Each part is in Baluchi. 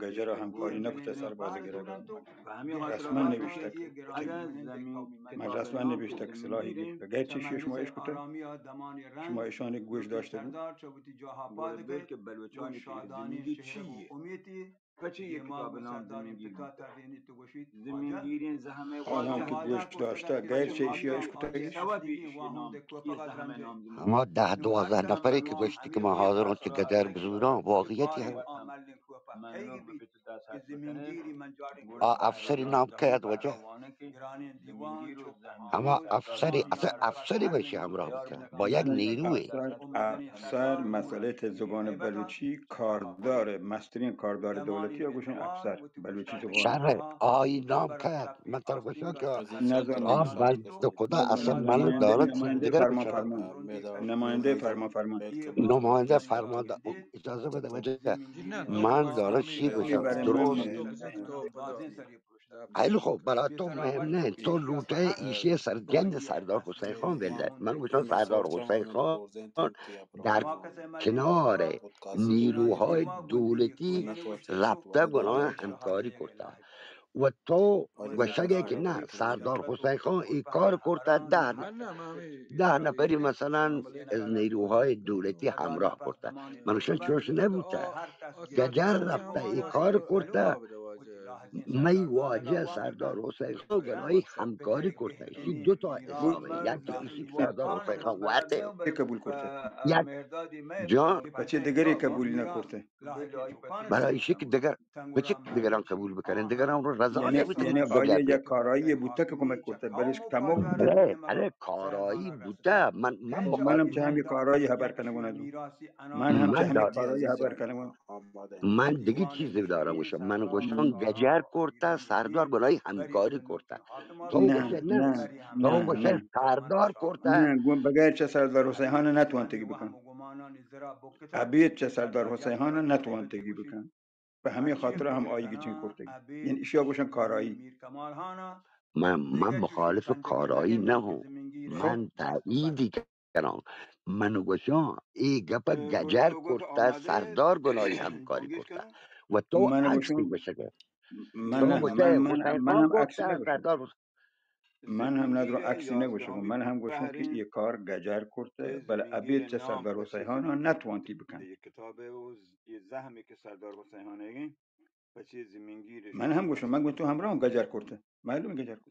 گجر ءَ ہمکاری نہ کتہ سرباز گرگ ءَ۔ رسما نبشتہ کتگ۔ من رسما نبشتہ کہ سلاحی گپتہ۔ گیر چہ ایشی شما اش کتہ؟ شما اشانی گوش داشتہ بوت؟ گڑا بلکہ بلوچانی کہ زندگی چی یے؟ پچے یک کتاب نام زمینگیر بوتہ۔ زمینگیریں زہم ءِ آیاں کہ گوش داشتہ، گیر چہ ایشی ءَ اش کتگ؟ سوبی ایشی نام، اے زہم ءِ نام زمینگیر۔ ہما دہ دوازدہ نفرے کہ گوشتی کہ ما حاضر اوں چہ گجر بزوراں، واقعیت ہم۔ آ افسری نام کئے ات وجہ؟ ہما افسری، اصل افسری وشی ہمراہ بوتہ با یک نیروے۔ افسر، افسر، مسئلہ تہ زبان بلوچی کاردار، مسترین کاردار دولتی ءَ گوشن افسر بلوچی زبان۔ شر، آئی نام کئے ات؟ من ترا گوشاں کہ نزاناں۔ آ بند خدا اصل من دولت نماینده دگر فرمان بوتہ۔ فرمان۔ نماینده فرمان فرمان۔ نماینده فرمان دا-، اجازہ بدہ وجہ من دولت چی گوشاں؟ درست۔ خیلی خوب، برا تو مهم نہ انت۔ تو لوٹئے ایشی سر جنگ سردار حسین خان بندئے۔ من گوشاں سردار حسین خان در کنار نیروهای دولتی رفتہ گناہ ہمکاری کرتہ۔ و تو گوشگئے کہ نہ، سردار حسین خان اے کار کرتہ، دہ، دہ نفری مثلاً از نیروهای دولتی ہمراہ کرتہ۔ من گوشاں چوش نبوتہ۔ گجر رفتہ اے کار کرتہ، مئی واجہ سردار حسین خان گناہی ہمکاری کرتہ۔ ایشی دو تا حساب انت، یکی ایشی کہ سردار حسین خان وت ءَ قبول کرتہ۔ یک جان۔ پچے دگرے قبول نہ کرتہ؟ بلے ایشی کہ دگر، پچے دگراں قبول بکنن، دگراں رو رضا یعنی، نبوتہ۔ یعنی آئی یک کارایی بوتہ کہ کمک کرتہ، بلے اش تمام بوتہ؟ ارے، ارے، کارایی بوتہ۔ من، من من ہم چہ ہمے کارایی خبر کنگ ءَ آں۔ من ہم چہ من ہمے داد کارایی خبر کنگ ءَ آں۔ من دگہ چیزے دارم گوشم۔ من گوشم گجر کرتہ، سردار گناہی ہمکاری کرتہ۔ تو نہ، گوشے نہ، نہ، تو نہ، گوشے نہ۔ سردار کرتہ۔ نہ، گوں بغیر چہ سردار حسین خان نتوانتگی بکن۔ ابید چہ سردار حسین خان نتوانتگی بکن۔ پہ ہمے خاطر ہم آئی گچین کرتگ۔ یعنی ایشی ءَ گوشن کارایی۔ من، من مخالف کارایی نہ اوں۔ من تائیدی کناں۔ من گوشاں، اے گپ ءَ گجر کرتہ، سردار گناہی ہمکاری کرتہ۔ و تو من عکسی گوشگ ءَ۔ من تو نہ، گوشئے من، من، حسین من خان ہم عکسی کرتہ، نہ گوشاں۔ سردار حسین۔ من ہم نہ درو عکسی نہ گوشاں۔ من ہم گوشاں کہ اے کار گجر کرتہ، بلے ابید چہ سردار حسین خان نتوانتی بکن۔ من ہم گوشاں، من گوں تو ہمراہاں گجر کرتہ۔ معلوم گجر کرتہ۔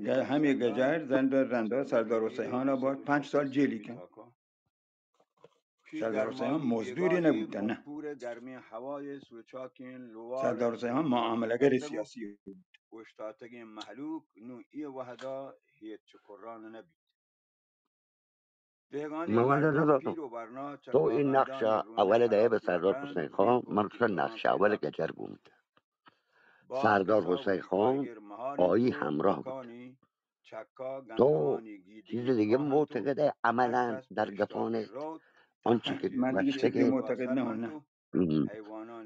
گ-، ہمے گجر زند رند سردار حسین خان ءَ بارت پنچ سال جیلی کن۔ سردار حسین خان مزدورے نہ بوتہ، نہ۔ سردار حسین خان معاملہ گر سیاسی بوت۔ من واندا نداتوں۔ تو اے نقش ءَ اول ءَ دئے بہ سردار حسین خان، من گوشاں نقش اول گجر گون بوتہ۔ سردار حسین خان آئی ہمراہ بوتہ۔ تو چیز دگہ معتقد ئے عملاً در گپان ءَ آنچہ کہ من دگہ گوشتگ چیزے ئے۔ معتقد نہ اوں، نہ۔ ہم۔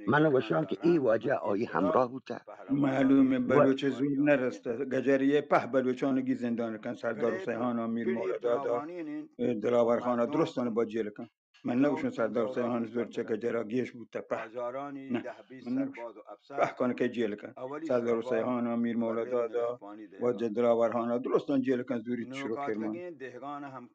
من گوشاں کہ اے واجہ آئی ہمراہ بوتہ۔ معلوم ایں، و بلوچ زور نہ رستہ۔ گجری ءَ پہ بلوچانی گی زندان کن، سردار حسین خان ءَ، میر مولا داد ءَ، دلاور خان ءَ، درستاں با جیل کن۔ من نہ گوشاں سردار حسین خان زور چہ گجر ءَ گیش بوتہ، پہ۔ نہ، من نہ گوشاں۔ پہ کن کہ جیل کن۔ سردار حسین خان ءَ، میر مولا داد ءَ، واجہ دلاور خان ءَ، درستاں جیل کن، زوری شروع کرمان۔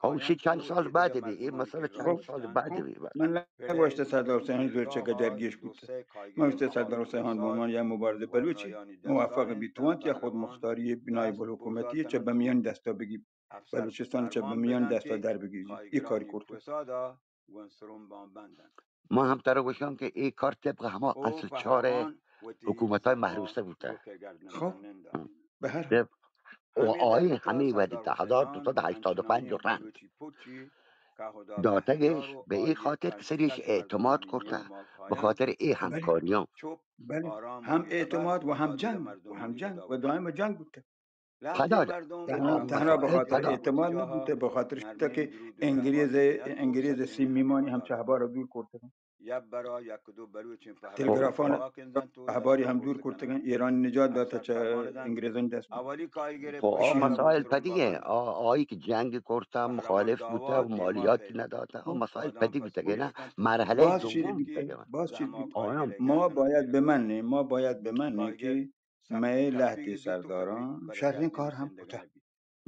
ہو، ایشی چند سال بعد بی، اے مسئلہ چند سال بعد بی۔ من نہ گوشتہ سردار حسین خان زور چہ گجر گیش بوتہ۔ من گوشتہ سردار حسین خان بہ عنوان یک مبارز بلوچی موفق بیت، توانت یا خود مختاری بنائے بلوچ حکومتی چہ بمیان دستا بگی، بلوچستان چہ بمیان دستا در بگیری۔ اے کاری کرتہ۔ من ہم ترا گوشاں کہ اے کار طبق ہما اصل چار حکومت‌های محروسه بوتہ۔ خب۔ ہم۔ بہ ہر حال۔ و آئی ہمے وھدی تا ہزار دو سد ہشتاد و پنج رند داتگش، بہ اے خاطر کہ سریش اعتماد کرتہ، بہ خاطر اے ہمکاریاں۔ بلے، ہم اعتماد و ہم جنگ، و ہم جنگ، و دائم جنگ بوتہ۔ پدا تہنا، تہنا بہ خاطر اعتماد نہ بوتہ، بہ خاطر شتہ کہ انگریز، انگریز سیمی مانی ہم چہبار دور کرتگ۔ تلگرافان چہباری ہم دور کرتگ، ایران نجات داتہ چہ انگریزانی دست۔ خو آ مسائل پدی ہیں، آ، آئی کہ جنگ کرتہ، مخالف بوتہ، مالیات نہ داتہ، آ مسائل پدی بوتگ نا، مرحلہ دوم بوتگ۔ باز چیز بوتہ۔ ما باید بمنیں، ما باید بمنیں کہ مئے لہتے سرداراں شریں کار ہم کتہ۔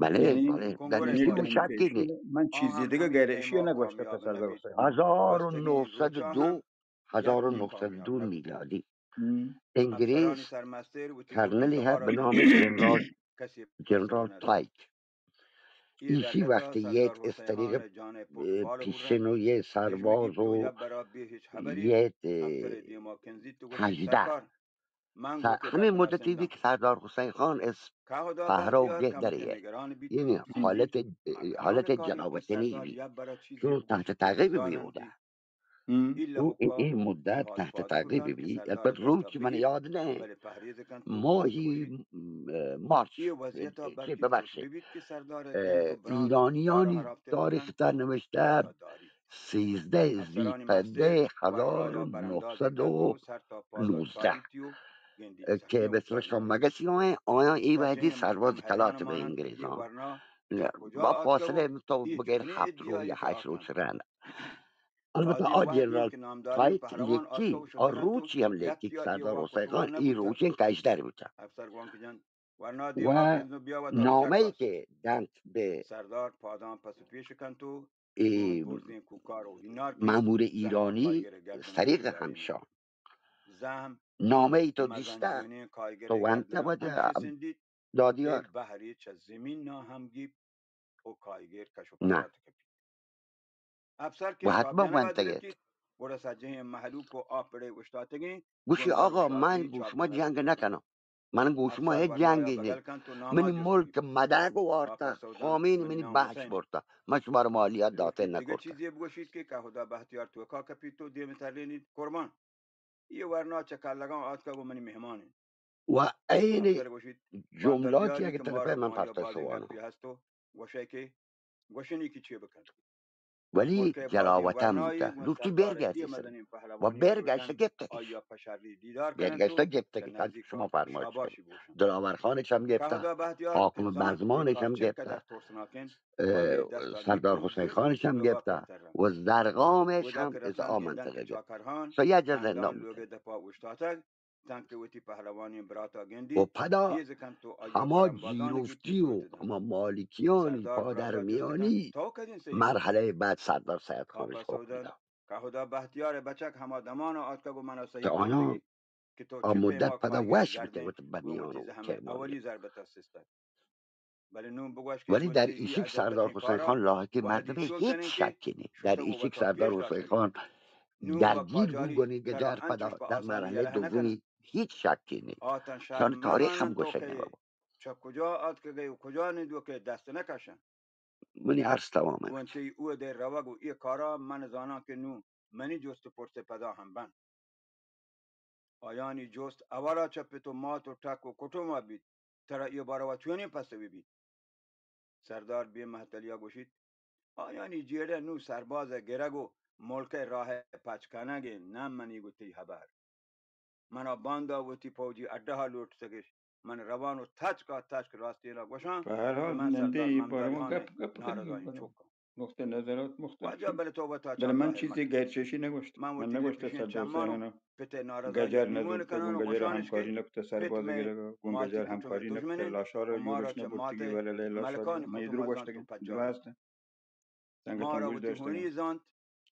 بلے، یعنی بلے، در ایشی شکی نی۔ من چیزی دگہ غیر ایشی نہ گوشتہ کہ سردار حسین۔ ہزار و نہصد و دو، ہزار و نہصد و دو میلادی، انگریز کرنلی ہے بہ نام جنرال، جنرال تائیک۔ ایشی وقت یت از طریق، اه، پیشن و یت سرباز و یت، اه، ہژدہ۔ س-، ہمے مدتی بی کہ سردار حسین خان از پہرو گہ درے، یعنی حالت، حالت جلاوطنی بی، چون تحت تعقیب بی اودا۔ او ای، ای مدت تحت تعقیب بی، البت روچ من یاد نہ، ماہی، م-، مارچ، چی ببخشے، اه، ایرانیانی تاریخ تا نوشتہ سیزدہ ذی‌القعدہ ہزار و نہصد و نوزدہ، کہ بسم شما مگسی آئیں، آیاں ای وحدی سرباز کلات بہ انگریزاں۔ با فاصلہ تو بگر ہفت روچ یا ہشت روچ رند۔ البتہ آ جنرال تائیک لیکھی، آ روچی ہم لیکھی کہ سردار حسین خان ای روچیں کشدار بوتا۔ و نامہ ای کہ دنت بہ ای مامور ایرانی سریق ہمشان، نامہ ای تو دیستہ، تو وانتہ وجہ دادیار؟ نہ۔ و حتما وانتگ ات۔ گوشی، آقا، من گو شما جنگ نکنم۔ من گو شما ہچ جنگی نی۔ منی ملک مدگ وارتا، خامین منی بخش برتا۔ من شما را مالیات داتے نکرتا۔ و عین جملاتی کہ طرفہ من پرتہ شوانو۔ ولی جلاوطن بوتہ، لوٹی برگشتی سر۔ و برگشتہ گپتہ کش۔ برگشتہ گپتہ کہ شما فرمائش کنید۔ دلاور خانش ہم گپتہ، حاکم بزمانش ہم گپتہ، اه، سردار حسین خانش ہم گپتہ، و زرغامش ہم از آ منطقہ گپتہ۔ سو یا جا زندان بوتہ۔ و پدا ہما جیروفتی و ہما مالکیانی پادرمیانی مرحلہ بعد سردار سید خانش حکم دات۔ کہ آیاں آ مدت پدا وش بوتہ، وت بنیان و کرمانی۔ ولی در ایشی کہ سردار حسین خان لاحقی مردمے، ہچ شکی نی۔ در ایشی کہ سردار حسین خان درگیر بو گونی گجر پدا در مرحلہ دومی، ہچ شکی نی۔ شان تاریخ ہم گوشگ نہ بو۔ منی عرض تمام انت۔ آیانی جست اولا چہ پت و مات و ٹک و کٹوما بیت، ترا اے باروا چونیں پسوے بیت؟ سردار بے مہتلیا گوشیت، آیانی جیڑہ نوں سربازئے گرگ و ملکئے راہ پچ کنگ انت، نہ منی گوں تئی ہبر۔ منا باندا وتی پوجی اڈہا لوٹتگش، من روان و تچکا تچک راستینا گوشاں کہ من سردار ممداری ہانئے نارضائیں چکاں۔ نقطہ نظرات مختلف انت۔ واجہ، بلے تو وتا چہ ظاہر مکن۔ بلے من چیزے غیر چشی نگوشت۔ من وتی نگوشت سردار حسین خان گجر نزرت، گوں گجر ہمکاری نکتہ، سرباز گرگ گوں گجر ہمکاری نکتہ، لاشار یورش نبرتگی، وللہ لاشار من ایدرو گوشتگ انت۔ درست انت۔ سنگتاں گوش داشتگ انت۔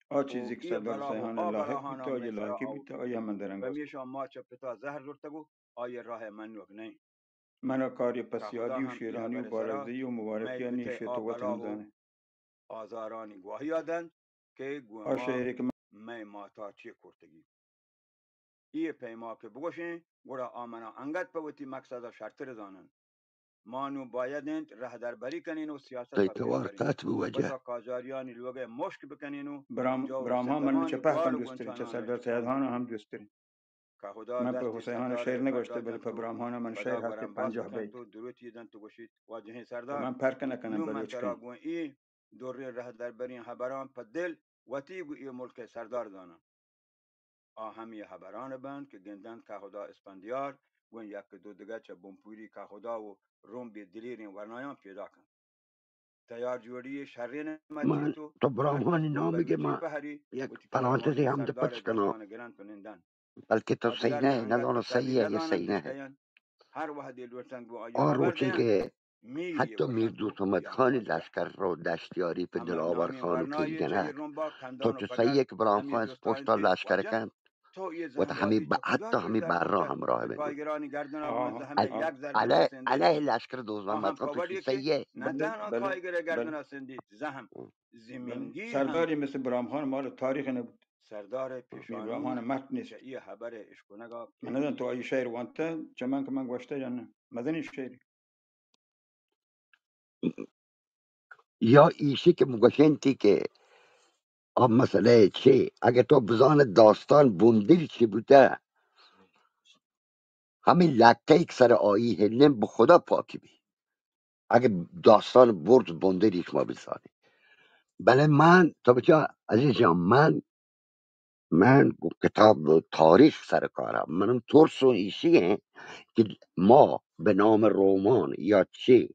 آ چیزے کہ سردار حسین خان لاحق بوتہ، آئی لاحقی بوتہ، آئی ہم من درنگا۔ پمیشا ما چہ پتا زہر زرتگ و آئی راہ منوگ نئیں۔ منا کاری پسیادی و شیرانی و بارزی و مبارکیانی شت و وت ہم زانئے۔ آزارانی گواہیا دنت کہ گوں ما مئے ماتا چے کرتگی۔ اے پیما کہ بگوشیں، گڑا آ منا انگت پہ وتی مکسدا شرتر زاننت۔ ما نوں باید انت رہدربری کنین و سیاست ء توار قطع بو واجہ۔ بسا قاجاریانی لوگئے مشک بکنین و برام، براما من چہ پہکان جسترین، چہ سردار سید ہان ہم جسترین۔ من پہ حسین خان شعر نہ گوشتہ، بلے پہ براہماناں من شعر ہست کہ پنجاہ بیت۔ من فرق نہ کناں بلوچ کن۔ دوریں رہدربریں ہبراں پہ دل وتی گوں اے ملک ءِ سردار زاناں۔ آ ہمے ہبران بنت کہ گندنت کہدا اسپندیار گوں یک دو دگہ چہ بنپوری کہدا و رومبے دلیریں ورنایاں پیداک انت۔ تیار جوڑی شریں من مچیت و تو براہمانی نام بگے، ما یک پرانتزے ہم دے پچ کناں۔ گرنت و نندنت۔ بلکہ تو صحیح نہ ئے، نزاناں صحیح ئے یا صحیح نہ ئے۔ ہر وہدے لوٹنت گوں آئی آ روچے کہ حتی میر دوست محمد خان لشکر رو دشتیاری پہ دلاور خان و تیرگنہ، تو چو صحیح ئے کہ براہم خان پشتا لشکر کنت، و تو ہمیں ب-، حتی ہمیں بحران ہمراہ بنت۔ علیہ، علیہ لشکر دوست محمد خان تو چو صحیح ئے۔ بلے، بلے، بلے۔ سرداری مثل براہم خان مال تاریخ نبود۔ سردار پیشانی براہم خان مرد نیست۔ من نزاناں تو آئی شعر وانتہ، چہ من کہ من گوشتہ یا نہ۔ مزنیں شعرے۔ یا ایشی کہ من گوشنتی کہ آ مسئلہ چے؟ اگہ تو بزانت داستان بندل چی بوتہ، ہمیں لکہ ایک سر آئی ہلیں بہ خدا پاکی بی۔ اگہ داستان برز بندل ایش ما بزانیں۔ بلے من، تو بچا عزیز جان، من من گوں کتاب و تاریخ سر کارا۔ منم ترس و ایشی ہیں کہ ما بہ نام رومان یا چی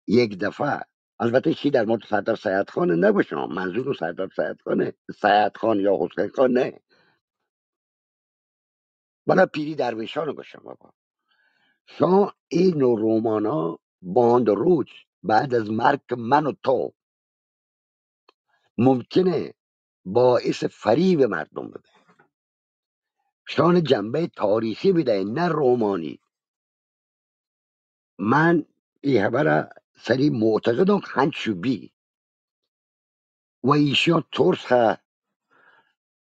یک دفعہ، البتہ ایشی در مورد سردار سید خان نگوشاں، منظور سردار سید خان، سید خان یا حسین خان نہ، بلے پیری درویشان گوشاں بابا۔ شاں اے نو رومانا باند روچ بعد از مرگ من و تو ممکنہ باعث فریب مردم ببے۔ شان جنبہ تاریخی بدے، نہ رومانی۔ من اے حبرا سری معتقدوں کہ ہنچو بی و ایشیاں ترس ہے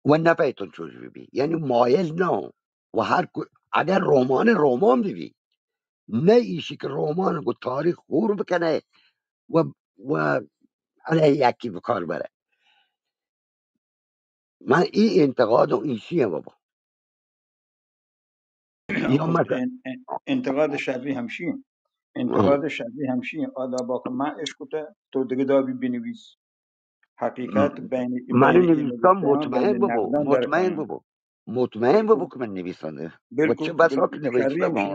و نہ پیتون چوش بی۔ یعنی مایل نہ ہوں و ہر کو-، اگر رومان رومان بی، نہ ایشی کہ رومان گو تاریخ غور بکنے و، و علیہ یکی بکار برے۔ من ای انتقاد و ایشی ہیں بابا۔ یا مثلا ان-، ان-، انتقاد شری ہمشی ہیں۔ انتقاد شری ہمشی ہیں۔ آ دابا کہ من اشکتا تو دگہ دابی بنویس۔ حقیقت بین، من بین نویسم، مطمئن ببو، مطمئن ببو۔ مطمئن ببو کہ من نویسنده۔ بالکل، چه بسا که نوشته ما.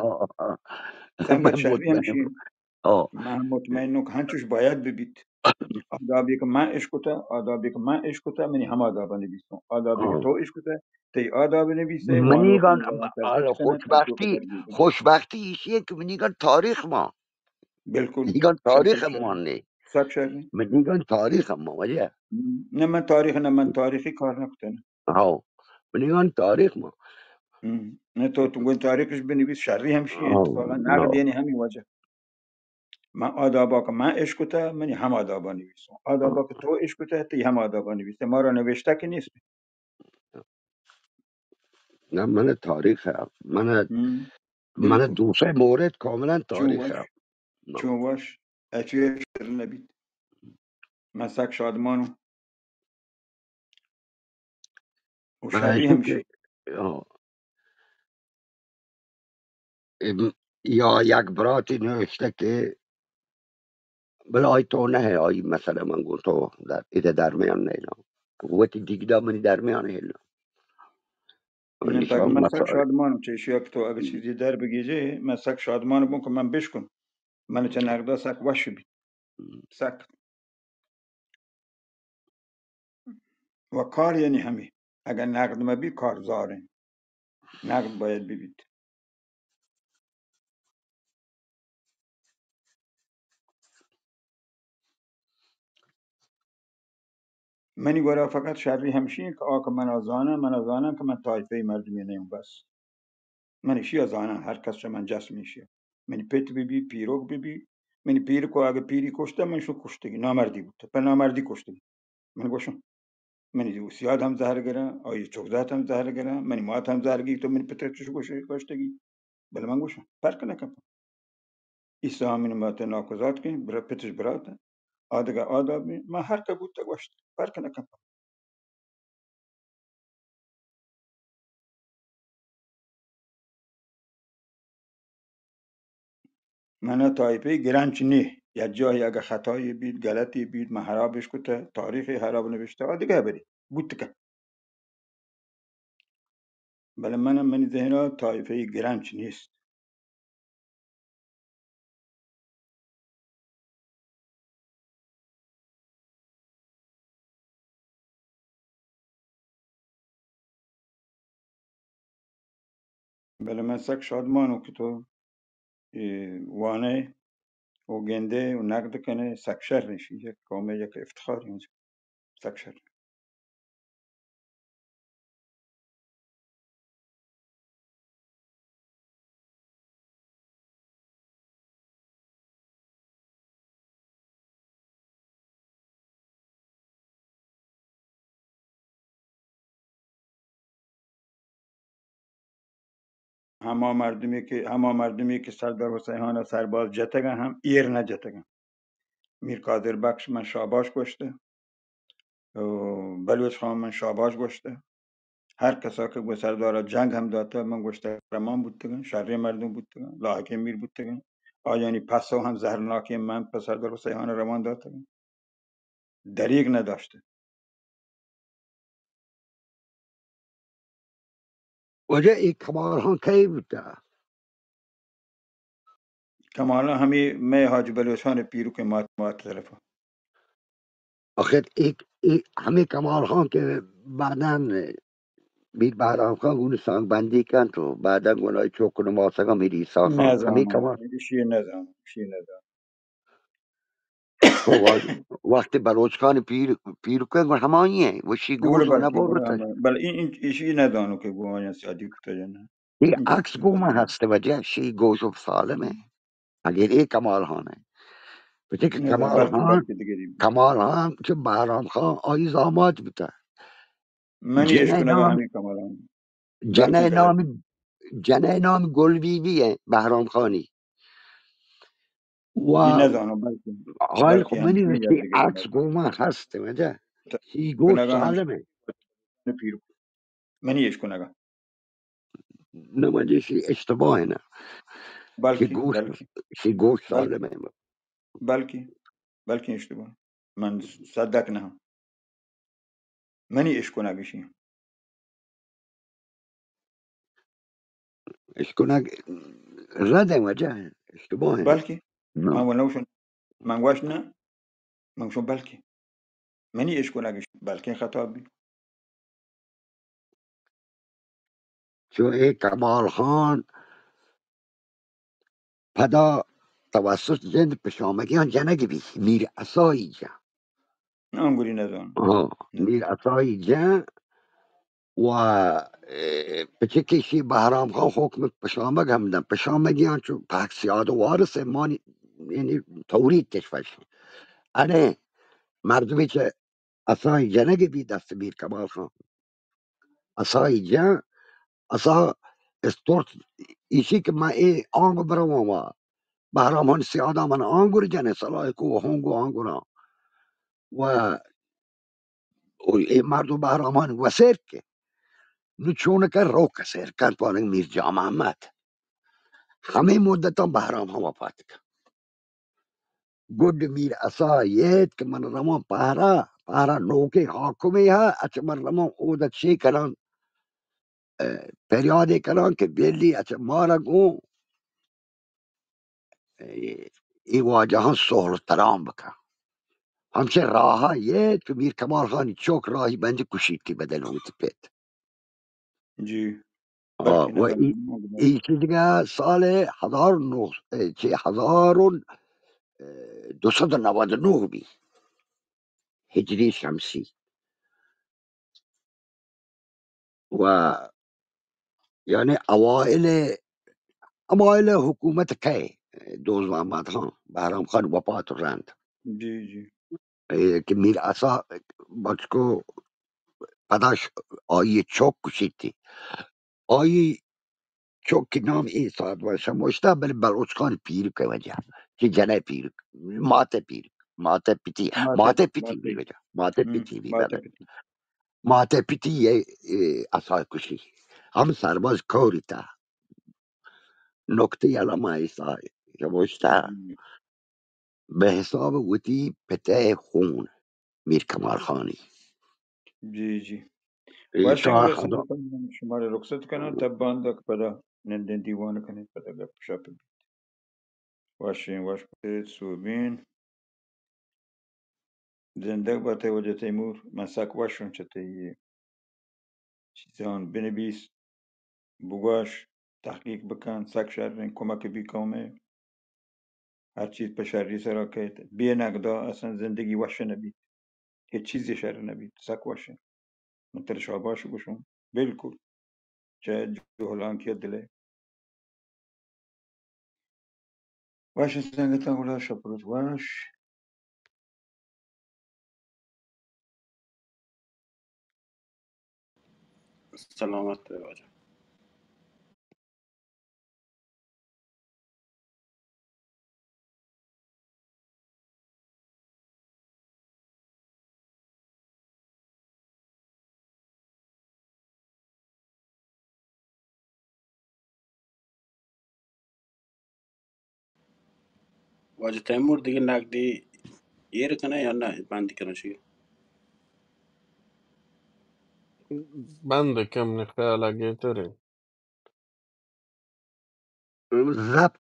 سنگت شری ہمشی۔ من مطمئن نوں کہ ہنچوش باید ببیت۔ آ دابی کہ من اشکتا، آ دابی کہ من اشکتا، منی ہما دابا نویسوں۔ آ دابی کہ تو اشکتا، تئی آ دابا نویسے۔ منی گان خوشبختی، خوشبختی ایشی ہے کہ منی گان تاریخ ما۔ بالکل۔ منی گان تاریخ ہم مانے۔ سک شر۔ منی گان تاریخ ہم ما، وجہ۔ نہ، من تاریخ نہ، من تاریخی کار نہ کتن۔ ہاو۔ منی گان تاریخ ما۔ نہ، تو، تو گون تاریخش بنویس، شری ہمشی ہے، اتفاقا نقد یعنی ہمی وجہ۔ من آ دابا کہ من اشکتا، منی ہما دابا نویسوں۔ آ دابا کہ تو اشکتا، تی ہما دابا نویسے۔ مارا نوشتہ کہ نیست۔ نہ، من تاریخ ہے۔ من، من دوسرے مورد کاملا تاریخ ہے۔ چون وش، اچی شر نبیت۔ من سک شادمان ہوں۔ و شری ہمشی۔ یا یک براتی نوشته که بلے آئی تو نہ ئے، آئی مسئلہ من گوں تو در، ادا درمیان نہ ئے۔ وتی دیگ دا منی درمیان ئے۔ من سک شادمان ہوں، چہ ایشی کہ تو اگہ چیزی در بگیجے، من سک شادمان بوں کہ من بشکن۔ من چہ نقدا سک وش بیت۔ سک۔ و کار یعنی ہمی۔ اگہ نقد مبی، کار زاریں۔ نقد باید ببیت۔ منی گورا فقط شری ہمشی کہ آ کہ منا زانن، منا زانن کہ من طائفہ مردمی نیم بس۔ من ایشیا زاناں، ہر کس چہ من جست من ایشیا۔ منی پت بہ بی، پیرک بہ بی، منی پیرکو اگہ پیری کشتہ، من شو کشتگی، نامردی بوتہ، پہ نامردی کشتگی۔ من گوشاں، منی سیاد ہم زہر گراں، آئی چکزات ہم زہر گراں، منی مات ہم زہر گی، تو منی پتر چش گوش-، کشتگی۔ بلے من گوشاں، فرق نہ کپاں۔ عیسی منی مات ناکوزات کن، برا پتش برات، آ دگہ آدابی، من ہر کہ بوتہ گوشت، فرق نہ کپاں۔ من ءَ طائفہ گرنچ نی، یک جاہے اگہ خطایے بیت، غلطے بیت، من حرابش کتہ، تاریخے حراب نوشتہ، آ دگہ ہبرے بوت کنت۔ بلے من ءَ، منی ذہن ءَ طائفہ گرنچ نیست۔ بلے من سک شادمانوں کہ تو اے وانئے و گندئے و نقد کنئے، سک شر ایں، یک قومے یک افتخارے ایں، سک شر۔ ہما مردمے کہ، ہما مردمے کہ سردار حسین خان ءَ سرباز جتگ اَنت، ہم ایر نہ جتگ اَنت۔ میر قادر بخش من شاباش گوشتہ، و بلوچ خان من شاباش گوشتہ۔ ہر کسا کہ گوں سردار ءَ جنگ ہم داتہ، من گوشتہ، قہرمان بوتگ اَنت، شریں مردم بوتگ اَنت، لائقیں میر بوتگ اَنت۔ آیانی پسو ہم زہرناکیں، من پہ سردار حسین خان ءَ روان داتگ اَنت۔ دریگ نہ داشتہ۔ واجہ، اے کمال خان کئے بوتہ؟ کمال خان ہمے مئے حاجی بلوچ خان ءِ پیرک ایں، مات، مات طرف ءَ۔ آخر اے، اے ہمے کمال خان کہ بعداً میر بہرام خان گوں سانگ بندی کنت و بعداً گوں آئی چک نماسگاں میر عیسیٰ خان، نزاناں، ہمے کمال۔ ایشی نزاناں، ایشی نزاناں۔ تو وقت، وقت بلوچ خان پیر، پیرک ایں، گڑا ہمائی ایں، وشی گوش نہ بلکہ، بولتا۔ بل این، این، ایشی نزانوں کہ گوں آیاں سیادی کتا یا نہ۔ اے عکس گوں من ہست، واجہ، شی گوش سالم ایں۔ اگر اے کمال خان ایں۔ پچے کہ کمال خان، کمال خان چہ بہرام خان آئی زامات بوتا۔ منی اشکنگا ہمے کمال خان۔ جنئے نام، جنئے نام گل بی بی ایں، بہرام خانی۔ و نزانوں، بلکہ، حال بلکہ خو منی ہمے عکس گوں من ہست، واجہ۔ شی گوش سالم ایں۔ منی اشکنگا۔ نہ، واجہ، شی اشتباہ ایں نا۔ بلکہ، شی گوش، بلکہ۔ شی گوش سالم ایں۔ بلکہ، بلکہ اشتباہ۔ من صدق نہ۔ منی اشکنگ اشی۔ اشکنگ رد ایں، واجہ، اشتباہ ایں۔ بلکہ۔ نہ۔ من گوشن، من گوش نہ، من گوشن بلکہ۔ منی اشکنگ اش بلکیں خطا بی۔ چو اے کمال خان پدا توسط جند پشامگیاں جنگ بی، میر عصای جان۔ آنگری نزان۔ ہاں، میر عصای جان و، اے، پچکے شی بہرام خان حکم پشامگ ہم دن۔ پشامگیاں چو پاک سیاد و وارث مانی، یعنی توریت تشفش۔ اڑے مردمی چہ عصای جنگ بی دست میر کمال خان۔ عصای جن، عصا استرت ایشی کہ من اے آنگ برواں وا۔ بہرام خان سیادا من آنگر جنے، سلاح کو ہونگو آنگراں۔ و، و اے مردم بہرام خان وسیر کے۔ نو چون کر رو کسیر کن پانک میر جان محمد۔ ہمے مدتاں بہرام خان وفات کن۔ گڈ میر عصا یت کہ من رواں پہرا، پہرا نوکیں حاکمے ہا، اچ من رواں اودا چے کناں، اے، پریادے کناں کہ بلی اچ مارا گوں، اے، اے واجہاں سہل تران بکن۔ ہمچہ راہا یت کہ میر کمال خانی چوک راہی بندی کشیتی بدل ہوتی پیت۔ جی۔ آ، بلکہ و ای، ای چیزگا سال ہزار و نو، اے، چی ہزار و، اے، دو سد و نود و نو بی۔ ہجری شمسی۔ و یعنی اوائل، اوائل حکومت کئے دوز محمد خان، بہرام خان وفات رند۔ جی، جی۔ اے کہ میر عصا بچکو پداش آئی چوک کشیتی۔ آئی چوک نام اے سعد و شموشتا، بلے بلوچ خان پیرک وجہ، کہ جنئے پیرک، ماتے پیرک، ماتے پتی، ماتے، ماتے پتی ماتے۔ بی وجہ، ماتے ہم، پتی بی ماتے بلے۔ پتی۔ ماتے پتی یہ، اے، عصا کشی۔ ہم سرباز کوری تا۔ نکتے علامہ عیسیٰ کہ بوشتا، بہ حساب وتی پتئے خون، میر کمال خانی۔ جی، جی۔ اے وش، چار خدا۔ شمارا رخصت کناں، تب باندک پدا نندیں دیوان کنیں، پدا گپ شپ بیت۔ وشیں، وش بات، سوبین۔ زندگ بات ئے واجہ تیمور، من سک وشوں چہ تئی چیزان بنویس، بگوش، تحقیق بکن، سک شریں کمک بی قومے۔ ہر چیز پہ شری سرا کیت۔ بے نگدا اصلاً زندگی وش نہ بیت۔ ہچ چیزے شر نہ بیت۔ سک وش انت۔ من ترا شاباش گوشوں۔ بالکل۔ چہ جہلانکی ء دل ء۔ وش سنگتاں، گڑا شپ روچ وش۔ سلامت بے واجہ۔ واجہ تیمور دگہ نقدی ایر کنئے یا نہ، بند کنئے شی؟ بند کم، نی خیال ء گہتر انت۔ ضبط